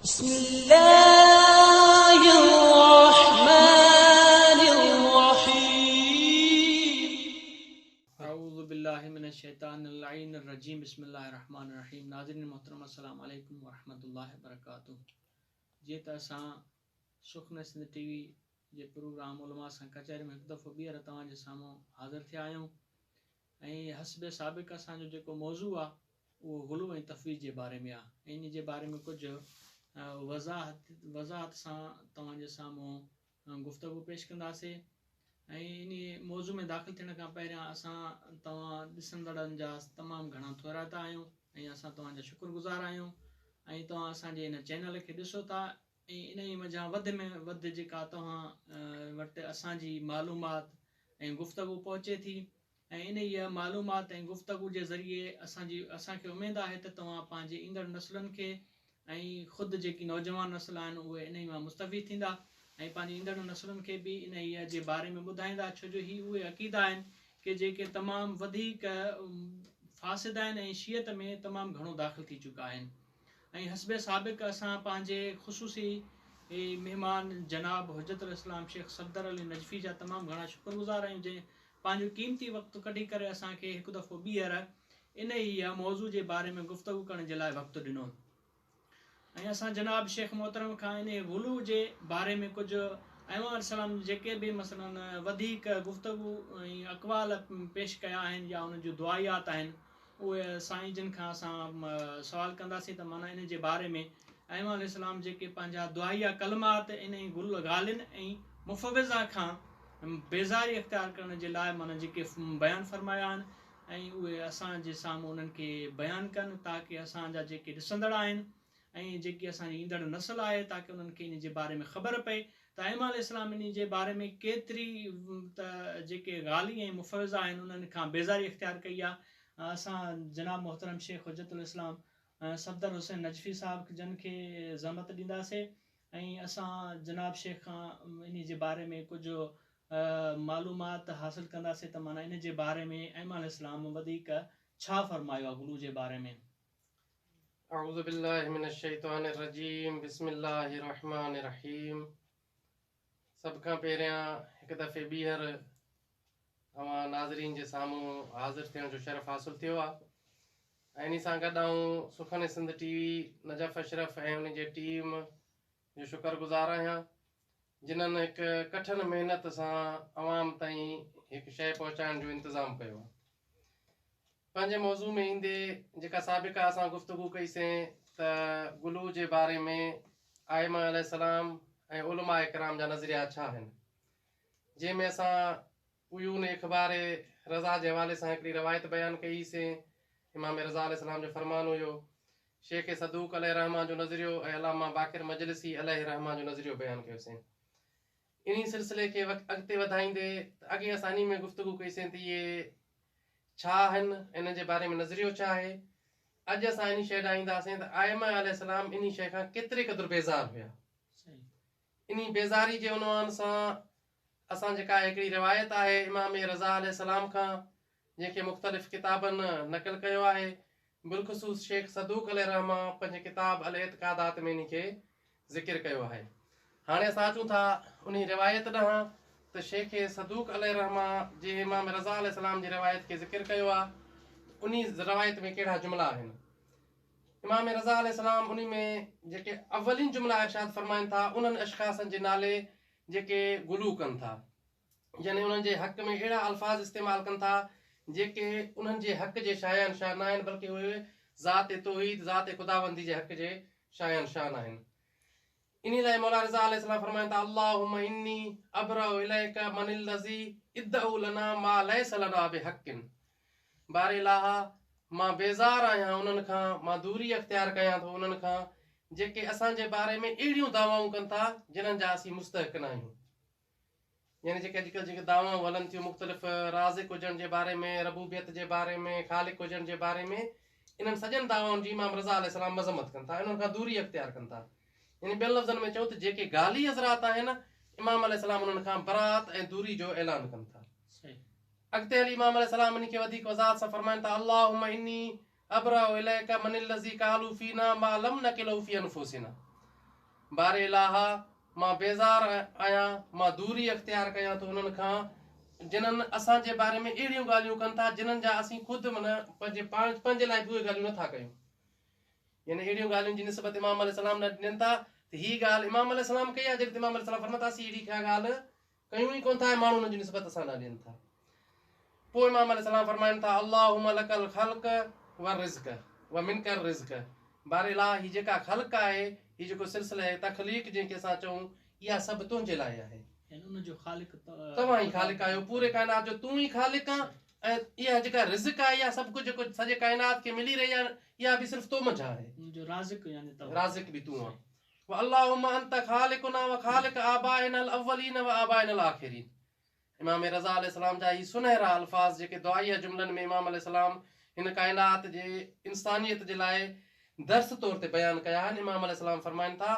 بسم الله الرحمن الرحيم. اعوذ بالله من الشيطان اللعين الرجيم بسم الله الرحمن الرحيم. ناظرين محترم، السلام عليڪم ورحمة الله وبرڪاته. جيئن ته اسان سخن سنڌ ٽي وي جي پروگرام علماء سان ڪچهري ۾ هڪ دفعو ٻيهر توهان جي سامهون حاضر ٿيا آهيون ۽ حسب سابق اسان جو جيڪو موضوع آهي اهو غلو ۽ تفويض جي باري ۾ آهي ۽ ان جي باري ۾ ڪجهه وضاحت سان توهان جي سامهون گفتگو پيش ڪنداسين ۽ ان موضوع ۾ داخل ٿيڻ کان پهريان اسان توهان ڏسندڙن جا تمام گهڻا ٿورائتا آهيون ۽ اسان توهان جا شڪر گذار آهيون ۽ توهان اسان جي هن چينل کي ڏسو ٿا ۽ انهي منجهان وڌ ۾ وڌ جيڪا توهان وٽ اسان جي معلومات ۽ گفتگو پهچي ٿي ۽ انهيء معلومات ۽ گفتگو جي ذريعي اسان جي اسان کي اميد آهي ته توهان پنهنجي ايندڙ نسلن کي ۽ خود جيڪي نوجوان نسل آهن اهي انهي مان مستفيد ٿيندا ۽ پنهنجي ايندڙ نسلن کي به انهيء جي باري ۾ ٻڌائيندا، ڇو جو هي اهي عقيدا آهن ڪي جيڪي تمام وڌيڪ فاسد آهن ۽ شيعت ۾ تمام گهڻو داخل ٿي چڪا آهن. ۽ حسب سابق اسان پنهنجي خصوصي مهمان جناب حجت الاسلام شيخ صفدر علي نجفي جا تمام گهڻا شڪر گذار آهيون، جنهن پنهنجو قيمتي وقت ڪڍي ڪري اسان کي هڪ دفعو ٻيهر انهيء موضوع جي باري ۾ گفتگو ڪرڻ جي لاء وقت ڏنو ۽ اسان جناب شيخ محترم کان انهيء غلو جي باري ۾ ڪجهه ائمه عليه السلام جيڪي به مثلاً وڌيڪ گفتگو ۽ اقوال پيش ڪيا آهن يا انهن جون دعائيات آهن، اهي سائين جن کان اسان سوال ڪنداسين ته معنيٰ ان جي باري ۾ ائمه عليه السلام جيڪي پنهنجا دعائيه ڪلمات انهي غالين ۽ مفوضه کان بيزاري اختيار ڪرڻ جي لاء معنيٰ جيڪي بيان فرمايا آهن ۽ اهي اسان جي سامهون انهن کي بيان ڪن، تاڪه اسان جا جيڪي ڏسندڙ آهن ۽ جيڪي اسان جي ايندڙ نسل آهي، تاڪه انهن کي ان جي باري ۾ خبر پئي ته ائمه عليه السلام انهي جي باري ۾ ڪيتري ته جيڪي غالي ۽ مفوضه آهن انهن کان بيزاري اختيار ڪئي آهي. اسان جناب محترم شيخ حجت الاسلام صفدر حسين نجفي صاحب جن کي زحمت ڏينداسين ۽ اسان جناب شيخ کان انهي جي باري ۾ ڪجهه معلومات حاصل ڪنداسين ته معنيٰ ان جي باري ۾ ائمه عليه السلام وڌيڪ ڇا فرمايو آهي غلو جي باري ۾. اعوذ بالله من الشيطان الرجيم بسم الله الرحمن الرحيم. سڀ کان پهريان هڪ دفعي ٻيهر اوهان ناظرين جي سامهون حاضر ٿيڻ جو شرف حاصل ٿيو آهي ۽ انهي سان گڏ آئون سخن سنڌ ٽي وي نجف اشرف ۽ ان جي ٽيم جو شڪر گذار آهيان، جنھن هڪ ڪٺن محنت سان عوام تائين هڪ شيء پهچائڻ جو انتظام ڪيو آهي. پنهنجي موضوع ۾ ايندي جيڪا سابقه اسان گفتگو ڪئي سين ته غلو جي باري ۾ ائمه عليه السلام ۽ علماء ڪرام جا نظريا ڇا آهن، جنهن ۾ اسان عيون اخبار رضا جي حوالي سان هڪڙي روايت بيان ڪئي سين. امام رضا عليه السلام جو فرمان هيو، شيخ صدوق عليه الرحمة جو نظريو ۽ علامه باقر مجلسي عليه الرحمة جو نظريو بيان ڪيو سين. انهي سلسلي کي اڳتي وڌائيندي ته اڳي اسان انهي ۾ گفتگو ڪئي سين ته اهي ڇا آهن ۽ انهن جي باري ۾ نظريو ڇا آهي. اڄ اسان انهي شيء ڏانهن اينداسين ته ائمه عليه السلام انهي شيء کان ڪيتري قدر بيزار هيا. انهي بيزاري جي عنوان سان اسان جيڪا هڪڙي روايت آهي امام رضا عليه السلام کان، جنهن کي مختلف ڪتابن نقل ڪيو آهي، بالخصوص شيخ صدوق عليه الرحمة پنهنجي ڪتاب الاعتقادات ۾ انهي کي ذڪر ڪيو آهي. هاڻي اسان اچون ٿا انهي روايت ڏانهن ته شيخ صدوق عليه الرحمة جنهن امام رضا عليه السلام جي روايت کي ذڪر ڪيو آهي ته انهي روايت ۾ ڪهڙا جملا آهن. امام رضا عليه السلام انهي ۾ جيڪي اولين جملا ارشاد فرمائن ٿا انهن اشخاصن جي نالي جيڪي غلو ڪن ٿا، يعني انهن جي حق ۾ اهڙا الفاظ استعمال ڪن ٿا جيڪي انهن جي حق جي شايان شان ناهن، بلڪه اهي ذات توحيد، ذات خداوندي جي حق جي شايان شان آهن. انهي لاء مولا رضا عليه السلام فرمائن ٿا، اللهم اني ابرأ اليک من الذي ادعوا لنا ما ليس لنا بحق، باري الاها! مان بيزار آهيان انهن کان، مان دوري اختيار ڪيان ٿو انهن کان، جيڪي اسان جي باري ۾ اهڙيون دعوائون ڪن ٿا، جنهن جا اسين مستحق نه آهيون. يعني جيڪي اڄڪلهه جيڪي دعوائون هلن ٿيون مختلف رازق هجڻ جي باري ۾، ربوبيت جي باري ۾، خالق هجڻ جي باري ۾، انهن سڄن دعوائن جي امام رضا عليه السلام مذمت ڪن ٿا، انهن کان دوري اختيار ڪن ٿا. يعني ٻين لفظن ۾ چئون ته جيڪي غالي حضرات آهن، امام عليه السلام انهن کان براءت ۽ دوري جو اعلان ڪن ٿا. اڳتي هلي امام عليه السلام انهي کي وڌيڪ وضاحت سان فرمائن ٿا، اللهم اني ابرأ اليک من الذي قالوا فينا ما لم نقله في انفسنا. باري الاها! مان بيزار آهيان، مان دوري اختيار ڪيان ٿو انهن کان، جنن اسان جي باري ۾ اهڙيون ڳالهيون ڪن ٿا، جنن جا اسين خود معنيٰ پنهنجي پاڻ پنهنجي لاء به اهي ڳالهيون نه ٿا ڪيون. يعني اهڙيون ڳالهين جي نسبت امام عليه السلام ڏانهن ڏين ٿا ته هي ڳالهه امام عليه السلام ڪئي آهي، جڏهن ته امام عليه السلام فرمائن ٿا اسين اهڙي ڪا ڳالهه ڪيون ئي ڪونه ٿا ۽ ماڻهو انهن جي نسبت اسان ڏانهن ڏين ٿا. پوء امام عليه السلام فرمائن ٿا، اللهم لک الخلق والرزق ومنک الرزق باري الاهي هي جيڪا خلق آهي، هي جيڪو سلسله تخليق جنهن کي اسان چئون، اها سڀ تنهنجي لاء آهي. يعني ان جو خالق توهان ئي خالق آهيو، پوري ڪائنات جو تون ئي خالق آن ۽ اها جيڪا رزق آهي، اها سڀ ڪجهه جيڪو سڄي ڪائنات کي ملي رهي آهي، اها به صرف تو منجهان آهي. ان جو رازق يعني توهان. رازق به تون آن. اللهم انت خالقنا وخالق آبائنا الاولين وآبائنا الاخرين امام رضا عليه السلام جا هي سنهرا الفاظ جيڪي دعائيه جملن ۾ امام عليه السلام هن ڪائنات جي انسانيت جي لاء درس طور تي بيان ڪيا آهن امام عليه السلام فرمائن ٿا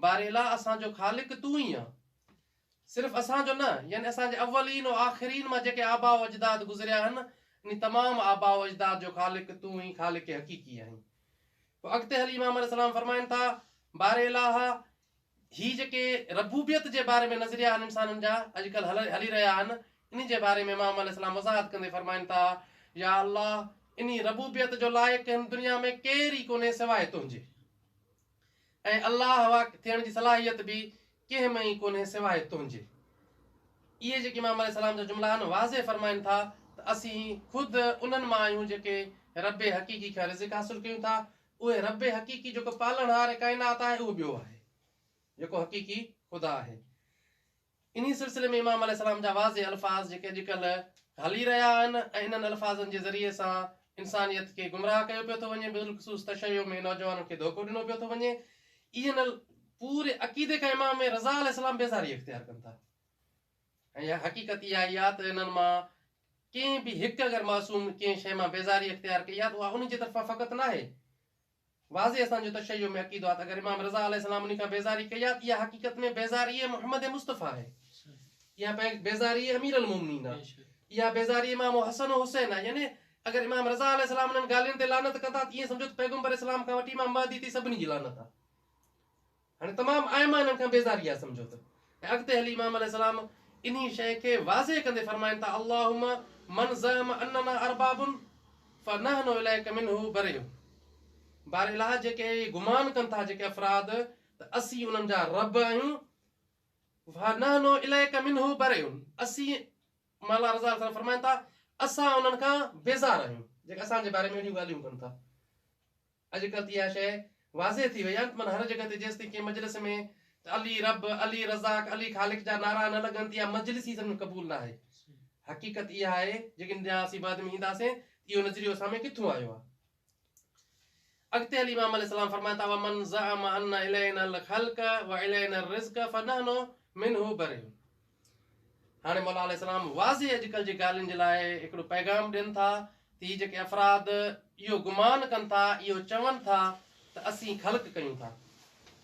باري الا اسان جو خالق تون ئي آن صرف اسان جو نه يعني اسان جي اولين و آخرين مان جيڪي آباء و اجداد گذريا آهن انهي تمام آباء و اجداد جو خالق تون ئي خالق حقيقي آهين پوء اڳتي هلي امام عليه السلام فرمائن ٿا، باري الاها، هي جيڪي ربوبيت جي باري ۾ نظريا آهن انسانن جا اڄڪلهه هلي رهيا آهن، انهي جي باري ۾ امام عليه السلام وضاحت ڪندي فرمائن ٿا، يا الله! انهي ربوبيت جو لائق هن دنيا ۾ ڪير ئي ڪونهي سواء تنهنجي ۽ الله ٿيڻ جي صلاحيت به ڪنهن ۾ ئي ڪونهي سواء تنهنجي. اهي جيڪي امام عليه السلام جا جملا آهن واضح فرمائن ٿا ته اسين خود انهن مان آهيون جيڪي رب حقيقي کان رزق حاصل ڪيون ٿا، اهي رب حقيقي جيڪو پالڻهار ڪائنات آهي اهو ٻيو آهي جيڪو حقيقي خدا آهي. انهي سلسلي ۾ امام عليه السلام جا واضح الفاظ جيڪي اڄڪلهه هلي رهيا آهن ۽ انهن الفاظن جي ذريعي سان انسانيت کي گمراهه ڪيو پيو ٿو وڃي بالخصوص تشيع ۾ نوجوانن کي ڌوڪو ڏنو پيو ٿو وڃي اهي پوري عقيدي کان امام رضا عليه السلام بيزاري اختيار ڪن ٿا ۽ اها حقيقت اها ئي آهي ته انهن مان ڪنهن به هڪ اگر معصوم ڪنهن شيء مان بيزاري اختيار ڪئي آهي ته اها انهي جي طرفان فقط ناهي. واضح اسان جو تشيع ۾ عقيدو آهي ته اگر امام رضا عليه السلام انهي کان بيزاري ڪئي آهي ته اها حقيقت ۾ بيزاري محمد مصطفيٰ آهي. اها بيزاري امير المومنين آهي. اها بيزاري امام حسن و حسين آهي. يعني اگر امام رضا عليه السلام انهن ڳالهين تي لعنت ڪندا ته ائين سمجهو ته پيغمبر اسلام کان وٺي امام مهدي تائين سڀني جي لعنت آهي. هاڻي تمام ائمه انهن کان بيزاري آهي سمجهو ته ۽ اڳتي هلي امام عليه السلام انهي شيء کي واضح ڪندي فرمائن ٿا اللهم من زعم اننا ارباب فنحن اليک منه بريء باري الاهي جيڪي گمان ڪن ٿا جيڪي افراد ته اسين انهن جا رب آهيون فنحن اليک منه بريء اسين مولا رضا الله فرمائن ٿا اسان انهن کان بيزار آهيون جيڪي اسان جي باري ۾ اهڙيون ڳالهيون ڪن ٿا. اڄڪلهه ته اها شيء واضح ٿي وئي آهي ته معنيٰ هر جڳهه تي جيستائين ڪنهن مجلس ۾ ته علي رب، علي رزاق، علي خالق جا نعرا نه لڳن ته اها مجلس ئي سمجهه قبول نه آهي. حقيقت اها آهي جيڪڏهن ڏيان اسين بعد ۾ اينداسين ته اهو نظريو اسان ۾ ڪٿون آيو آهي. اڳتي هلي امام عليه السلام فرمائن ٿا ومن زعم ان الينا الخلق والينا الرزق فنحن منه بريء. هاڻي مولا عليه السلام واضح اڄڪلهه جي ڳالهين جي لاء هڪڙو پيغام ڏين ٿا ته هي جيڪي افراد اهو گمان ڪن ٿا اهو چون ٿا ته اسين خلق ڪيون ٿا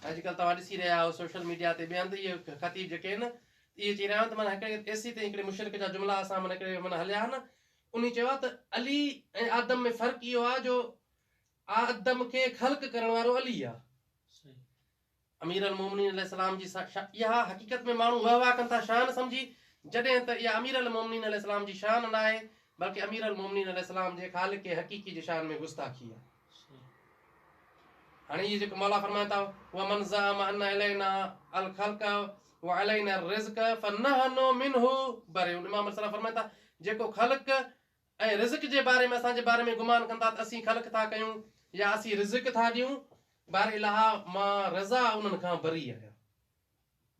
اڄڪلهه توهان ڏسي رهيا آهيو سوشل ميڊيا تي ٻين هنڌ اهي خطيب جيڪي آهن اهي چئي رهيا آهن ته معنيٰ هڪڙي ايسي تائين هڪڙي مشرڪ جا جملا اسان معنيٰ هڪڙي معنيٰ هليا آهن انهي چيو آهي ته علي ۽ آدم ۾ فرق اهو آهي جو آدم کي خلق ڪرڻ وارو علي آهي. امير المومنين عليه السلام جي اها حقيقت ۾ ماڻهو وهه واه ڪن ٿا شان سمجهي جڏهن ته اها امير المومنين عليه السلام جي شان ناهي بلڪه امير المومنين عليه السلام جي خالق حقيقي جي شان ۾ گستاخي آهي. هاڻي اهي جيڪو مولا فرمائن ٿا ومن زعم ان الينا الخلق وعلينا الرزق فنحن منه بريء امام عليه السلام فرمائن ٿا جيڪو خلق ۽ رزق جي باري ۾ اسان جي باري ۾ گمان ڪن ٿا ته اسين خلق ٿا ڪيون يا اسين رزق ٿا ڏيون، بار الاهه مان رضا انهن کان بري آهيان.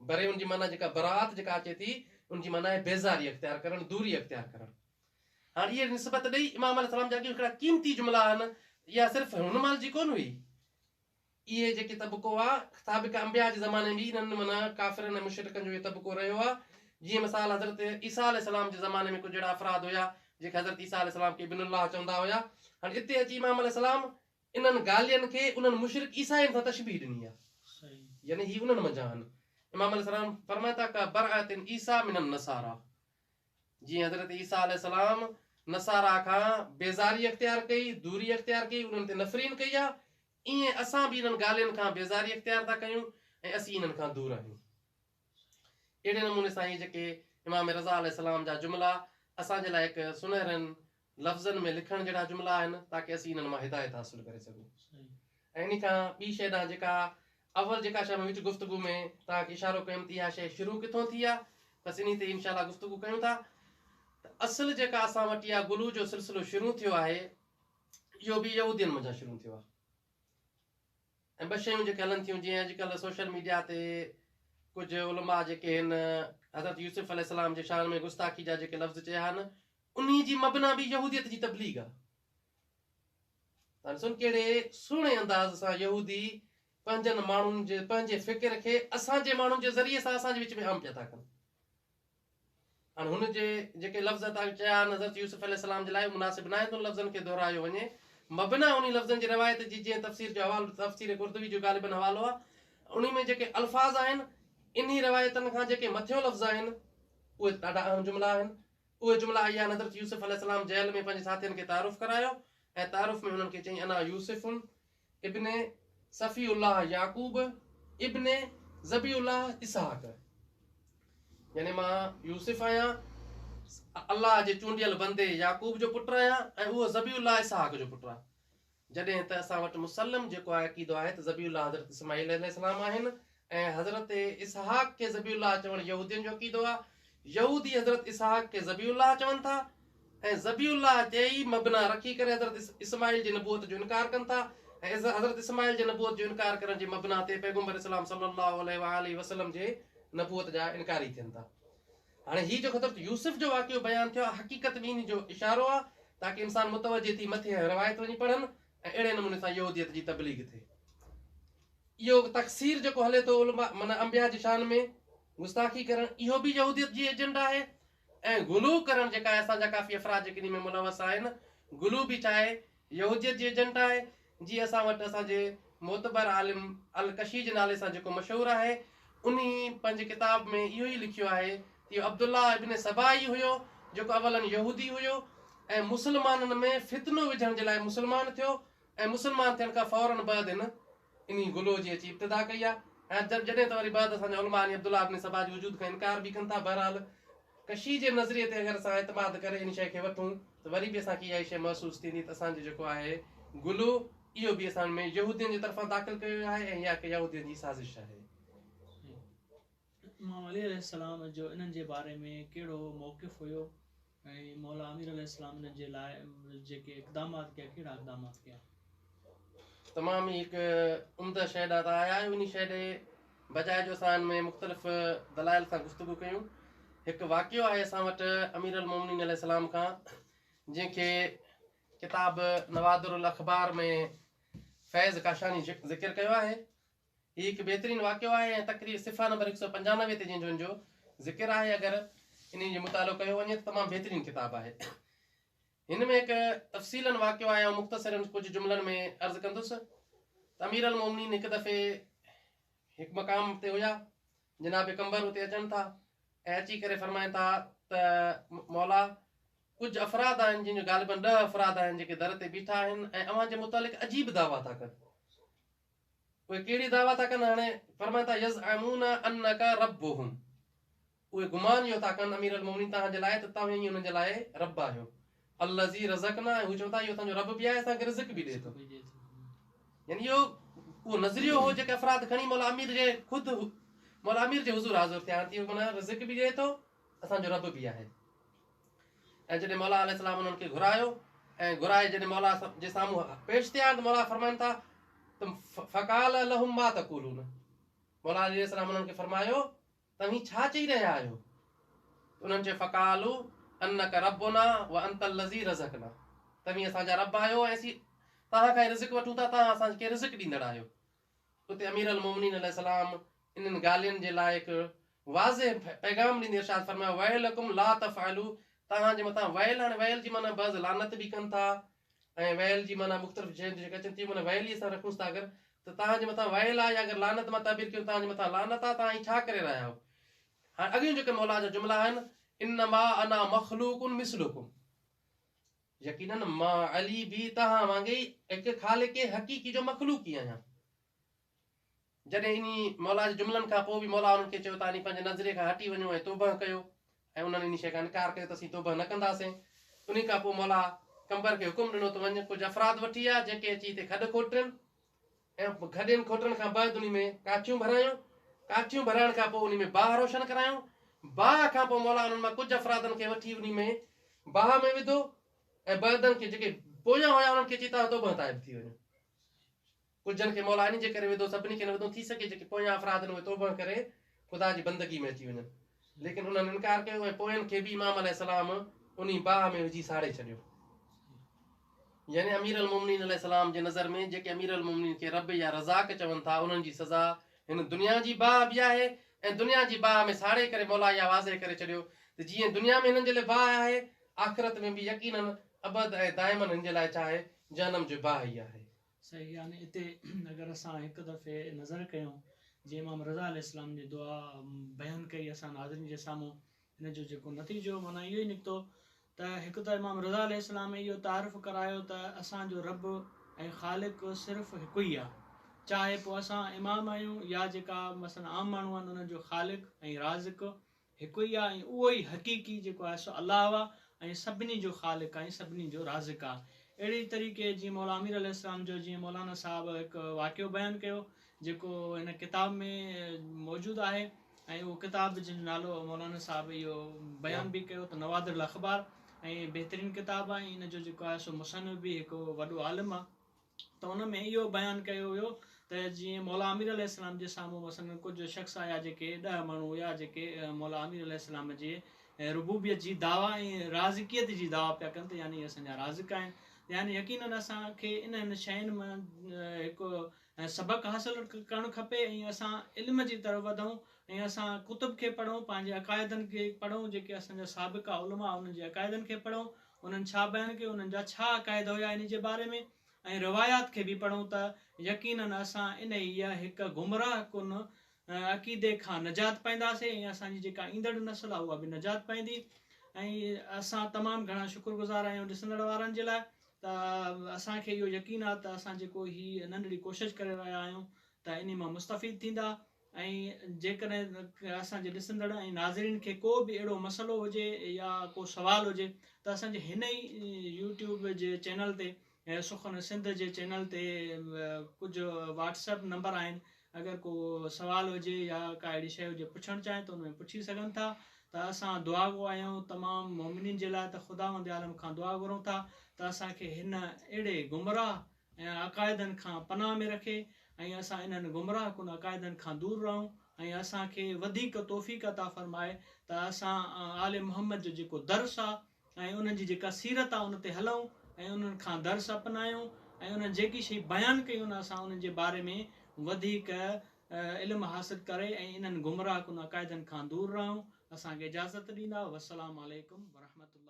بري ان جي معنيٰ جيڪا براءت جيڪا اچي ٿي ان جي معنيٰ آهي بيزاري اختيار ڪرڻ، دوري اختيار ڪرڻ. هاڻ اهي نسبت ڏئي امام عليه السلام جا اڳيون هڪڙا قيمتي جملا آهن، اها صرف هن مهل جي ڪونه هئي، اهي جيڪي طبقو آ، سابقه انبياء جي زماني ۾ به انهن معنيٰ ڪافرن ۽ مشرڪن جو اهو طبقو رهيو آ، جيئن مثال حضرت عيسيٰ عليه السلام جي زماني ۾ ڪجهه اهڙا افراد هيا، جيڪي حضرت عيسيٰ عليه السلام کي ابن الله چوندا هيا. هاڻي اتي اچي امام عليه السلام انهن گالين کي انهن مشرڪ عيسائين سان تشبيهه ڏني آ، يعني هي انهن منجهان آهن. امام عليه السلام فرمائن ٿا ڪبرأة عيسيٰ من النصاريٰ. جيئن حضرت عيسيٰ عليه السلام نصاريٰ کان بيزاري اختيار ڪئي، دوري اختيار ڪئي، انهن تي نفرين ڪئي آ، ايئن اسان به انهن ڳالهين کان بيزاري اختيار ٿا ڪيون ۽ اسين انهن کان دور آهيون. اهڙي نموني سان هي جيڪي امام رضا عليه السلام جا جملا اسان جي لاء هڪ سنهرن لفظن ۾ لکڻ جهڙا جملا آهن تاڪه اسين انهن مان هدايت حاصل ڪري سگهون. ۽ انهي کان ٻي شيء ڏانهن جيڪا اول جيڪا شيء مان وچ گفتگو ۾ توهان کي اشارو ڪيم ته اها شيء شروع ڪٿون ٿي آهي بس انهي تي انشاء الله گفتگو ڪيون ٿا ته اصل جيڪا اسان وٽ اها غلو جو سلسلو شروع ٿيو آهي اهو به يهودين منجهان شروع ٿيو آهي. ۽ ٻه شيون جيڪي هلن ٿيون جيئن اڄڪلهه سوشل ميڊيا تي ڪجهه علماء جيڪي هن حضرت يوسف عليه السلام جي شان ۾ گستاخي جا جيڪي لفظ چيا آهن انهي جي مبنا به يهوديت جي تبليغ آهي. تان ڏسو ڪهڙي سهڻي انداز سان يهودي پنهنجن ماڻهن جي پنهنجي فڪر کي اسان جي ماڻهن جي ذريعي سان اسان جي وچ ۾ عام پيا ٿا ڪن. هاڻ هن جي جيڪي لفظ عطا چيا آهن حضرت يوسف عليه السلام جي لاء اهي مناسب ناهن ته انهن لفظن کي دهرايو وڃي. مبنا انهي لفظن جي روايت جي جنهن تفسير جو حوالو تفسير قرطبي جو غالباً حوالو آهي انهي ۾ جيڪي الفاظ آهن انهي روايتن کان جيڪي مٿيون لفظ آهن اهي ڏاڍا اهم جملا آهن. اهي جملا اهي آهن حضرت يوسف عليه السلام جيل ۾ پنهنجي ساٿين کي تعارف ڪرايو ۽ تعارف ۾ هنن کي چيائين انا يوسف ابن صفي الله يعقوب ابن ذبيح الله اسحاق يعني مان يوسف آهيان الله جي چونڊيل بندي يعقوب جو پٽ آهيان ۽ اهو ذبيح الله اسحاق جو پٽ آهي. جڏهن ته اسان وٽ مسلم جيڪو آهي عقيدو آهي ته ذبيح الله حضرت اسماعيل عليه السلام آهن ۽ حضرت اسحاق کي ذبيح الله چوڻ يهودين جو عقيدو آهي. يهودي حضرت اسحاق کي ذبيح الله چون ٿا ۽ ذبيح الله تي ئي مبنا رکي ڪري حضرت اسماعيل جي نبوت جو انڪار ڪن ٿا ۽ حضرت اسماعيل جي نبوت جو انڪار ڪرڻ جي مبنا تي پيغمبر اسلام صلي الله عليه واٰله وسلم جي نبوت جا انڪاري ٿين ٿا. هاڻي هي جيڪو حضرت يوسف جو واقعو بيان ٿيو آهي حقيقت ۾ انهي جو اشارو آهي تاڪه انسان متوجه ٿي مٿين روايت وڃي پڙهن ۽ اهڙي نموني سان يهوديت جي تبليغ ٿئي. اهو تقصير جيڪو هلي ٿو علماء معنيٰ انبياء جي شان ۾ گستاخي ڪرڻ اهو به يهوديت جي ايجنڊا آهي ۽ غلو ڪرڻ جيڪا آهي اسان جا ڪافي افراد جيڪي انهي ۾ ملوث آهن غلو به ڇا آهي يهوديت جي ايجنڊا آهي جيئن اسان وٽ اسان جي معتبر عالم الڪشي جي نالي سان جيڪو مشهور آهي انهي پنهنجي ڪتاب ۾ اهو ئي لکيو آهي ته اهو عبدالله ابن سبا ئي هيو جيڪو اولاً يهودي هيو ۽ مسلمانن ۾ فتنو وجهڻ جي لاء مسلمان ٿيو ۽ مسلمان ٿيڻ کان فوراً بعد هن انهي غلو جي اچي ابتدا ڪئي آهي ۽ جڏهن ته وري بعد اسان جا علماء انهي عبدالله ابن سبا جي وجود کان انڪار به ڪن ٿا. بهرحال ڪشي جي نظريي تي اگر اسان اعتماد ڪري ان شيء کي وٺون ته وري به اسان کي اها ئي شيء محسوس ٿيندي ته اسان جو جيڪو آهي غلو اهو به اسان ۾ يهودين جي طرفان داخل ڪيو ويو آهي ۽ اها هڪ يهودين جي سازش آهي. امام علي عليه السلام جو انهن جي باري ۾ ڪهڙو موقف هيو ۽ مولا امير عليه السلام انهن جي لاء جيڪي اقدامات ڪيا ڪهڙا اقدامات ڪيا؟ تمام ئي هڪ عمده شيء ڏانهن توهان آيا آهيو انهي شيء ڏي بجاء جو اسان ان ۾ مختلف دلائل سان گفتگو ڪيون هڪ واقعو آهي اسان وٽ امير المومنين عليه السلام کان جنهن کي ڪتاب نوادر الاخبار ۾ فيض ڪاشاني ذڪر ڪيو آهي هي هڪ بهترين واقعو آهي ۽ تقرير صفحه نمبر 195 تي جنهن جو ان جو ذڪر آهي اگر انهي جو مطالعو ڪيو وڃي ته تمام بهترين ڪتاب آهي. هن ۾ هڪ تفصيلاً واقعو آهي آئون مختصراً ڪجهه جملن ۾ عرض ڪندس ته امير المومنين هڪ دفعي هڪ مقام تي هيا جناب قنبر اتي اچن ٿا ۽ اچي ڪري فرمائن ٿا ته مولا ڪجهه افراد آهن جن جو غالباً 10 افراد آهن جيڪي در تي بيٺا آهن ۽ اوهان جي متعلق عجيب دعويٰ ٿا ڪن. اهي ڪهڙي دعويٰ ٿا ڪن؟ هاڻي فرمائن ٿا يزعمون انک ربهم اهي گمان اهو ٿا ڪن امير المومنين توهان جي لاء ته توهين ئي انهن جي لاء رب آهيو الذي رزقنا ۽ هو چون ٿا اهو اسان جو رب به آهي اسان کي رزق به ڏئي ٿو يعني اهو اهو نظريو هو جيڪي افراد کڻي مولا امير جي خود مولا امير جي حضور حاضر ٿيا آهن ته اهو معنيٰ رزق به ڏئي ٿو اسان جو رب به آهي ۽ جڏهن مولا عليه السلام انهن کي گهرايو ۽ گهرائي جڏهن مولا جي سامهون پيش ٿيا ته مولا فرمائن ٿا ته فقال لهم ما تقولون مولا عليه السلام انهن کي فرمايو توهين ڇا چئي رهيا آهيو انهن چيو فقالوا انك ربنا وانت الذي رزقنا توهين اسان جا رب آهيو ۽ اسين توهان کان رزق وٺون ٿا توهان اسان کي رزق ڏيندڙ آهيو اتي امير المومنين عليه السلام انهن ڳالهين جي لاء هڪ واضح پيغام ڏيندي ارشاد فرمايو، ويلڪم لا تفعلوا توهان جي مٿان ويل هاڻي ويل جي معنيٰ بعض لعنت به ڪن ٿا ۽ ويل جي معنيٰ مختلف شين جيڪي اچن ٿيون معنيٰ ويل ئي اسان رکونس ٿا اگر ته توهان جي مٿان ويل آهي يا اگر لعنت مان تعبير ڪيون توهان جي مٿان لعنت آهي توهان هي ڇا ڪري رهيا آهيو هاڻي اڳيون جيڪي مولا جا جملا آهن انما انا مخلوق مثلڪم يقيناً مان علي به توهان وانگي ئي هڪ خالق حقيقي جو مخلوق ئي آهيان. جڏهن انهي مولا جي جملن کان پوء به مولا انهن کي چيو ته انهي پنهنجي نظريي کان هٽي وڃو ۽ توبهه ڪيو ۽ انهن انهي شيء کان انڪار ڪيو ته اسين توبهه نه ڪنداسين. انهي کان پوء مولا قنبر کي حڪم ڏنو ته وڃ ڪجهه افراد وٺي آ جيڪي اچي هتي کڏ کوٽين ۽ کڏين کوٽڻ کان بعد انهي ۾ ڪاٺيون ڀرايون، ڪاٺيون ڀرائڻ کان پوء انهي ۾ باهه روشن ڪرايون، باهه کان پوء مولا انهن مان ڪجهه افرادن کي وٺي انهي ۾ باهه ۾ وڌو ۽ بعضن کي جيڪي پويان هيا انهن کي چئي توهان توبهه تائب ٿي وڃو. ڪجهن کي مولا انهي جي ڪري وڌو سڀني کي نه وڌو ٿي سگهي جيڪي پويان افراد آهن اهي توبهه ڪري خدا جي بندگي ۾ اچي وڃن ليڪن انهن انڪار ڪيو ۽ پوين کي به امام عليه السلام انهي باهه ۾ وجهي ساڙي ڇڏيو. يعني امير المومنين عليه السلام جي نظر ۾ جيڪي امير المومنين کي رب يا رزاق چون ٿا انهن جي سزا هن دنيا جي باهه به آهي ۽ دنيا جي باهه ۾ ساڙي ڪري مولا اها واضح ڪري ڇڏيو ته جيئن دنيا ۾ هنن جي لاء باهه آهي آخرت ۾ به يقيناً ابد ۽ دائماً هن جي لاء ڇا آهي؟ جهنم جي باهه ئي آهي. صحيح يعني اتي اگر اسان هڪ دفعي نظر ڪيون جيئن امام رضا عليه السلام جي دعا بيان ڪئي اسان ناظرين جي سامهون ان جو جيڪو نتيجو معنيٰ اهو ئي نڪتو ته هڪ ته امام رضا عليه السلام اهو تعارف ڪرايو ته اسان جو رب ۽ خالق صرف هڪ ئي آهي چاهي پوء اسان امام آهيون يا جيڪا مثلا عام ماڻهو آهن انهن جو خالق ۽ رازق هڪ ئي آهي ۽ اهو ئي حقيقي جيڪو آهي سو الله آهي ۽ سڀني جو خالق آهي ۽ سڀني جو رازق آهي. اهڙي طريقي جيئن مولا امير عليه السلام جو جيئن مولانا صاحب هڪ واقعو بيان ڪيو جيڪو هن ڪتاب ۾ موجود آهي ۽ اهو ڪتاب جنهن جو نالو مولانا صاحب اهو بيان به ڪيو ته نوادر الاخبار ۽ بهترين ڪتاب آهي ۽ ان جو جيڪو آهي سو مصنف به هڪ وڏو عالم آهي. ته ان ۾ اهو بيان ڪيو ويو ته جيئن مولا امير عليه السلام جي سامهون مثلاً ڪجهه شخص آيا جيڪي ڏهه ماڻهو هيا جيڪي مولا امير عليه السلام جي ربوبيت جي دعويٰ ۽ رازقيت جي دعويٰ پيا ڪن ته يعني اسان جا رازق آهن يعني يقيناً اسان کي انهن شين مان هڪ سبق حاصل ڪرڻ کپي ۽ اسان علم جي طرف وڌون ۽ اسان ڪتب کي پڙهون پنهنجي عقائدن کي پڙهون جيڪي اسان جا سابقا علماء انهن جي عقائدن کي پڙهون انهن ڇا بيان ڪيو، انهن جا ڇا عقائد هيا انهي جي باري ۾ ۽ روايات کي به پڙهون ته يقيناً اسان انهيء هڪ گمراهه ڪن عقيدي کان نجات پائينداسين ۽ اسان جي جيڪا ايندڙ نسل آهي اها به نجات پائيندي ۽ اسان تمام گهڻا شڪر گذار آهيون ڏسندڙ وارن جي لاء ته اسان کي اهو يقين آهي ته اسان جيڪو هي ننڍڙي ڪوشش ڪري رهيا آهيون ته انهي مان مستفيد ٿيندا ۽ جيڪڏهن اسان جي ڏسندڙ ۽ ناظرين کي ڪو به اهڙو مسئلو هجي يا ڪو سوال هجي ته اسان جي هن ئي يوٽيوب جي چينل تي سخن سنڌ جي چينل تي ڪجهه واٽس ايپ نمبر آهن اگر ڪو سوال هجي يا ڪا اهڙي شيء هجي پڇڻ چاهين ته ان ۾ پڇي سگهن ٿا ته اسان دعا گو آهيون تمام مومنين جي لاء ته خداوند عالم کان دعا گهرون ٿا ته اسان کي هن اهڙي گمراهه ۽ عقائدن کان پناهه ۾ رکي ۽ اسان انهن گمراهه ڪن عقائدن کان دور رهون ۽ اسان کي وڌيڪ توفيق عطا فرمائي ته اسان آل محمد جو جيڪو درس آ ۽ انهن جي جيڪا سيرت آ ان تي هلون ۽ انهن کان درس اپنايون ۽ انهن جيڪي شئي بيان ڪئي ان اسان انهن جي باري ۾ وڌيڪ علم حاصل ڪري ۽ انهن گمراهه ڪن عقائدن کان دور رهون اسان کي اجازت ڏيندا والسلام عليڪم ورحمة الله.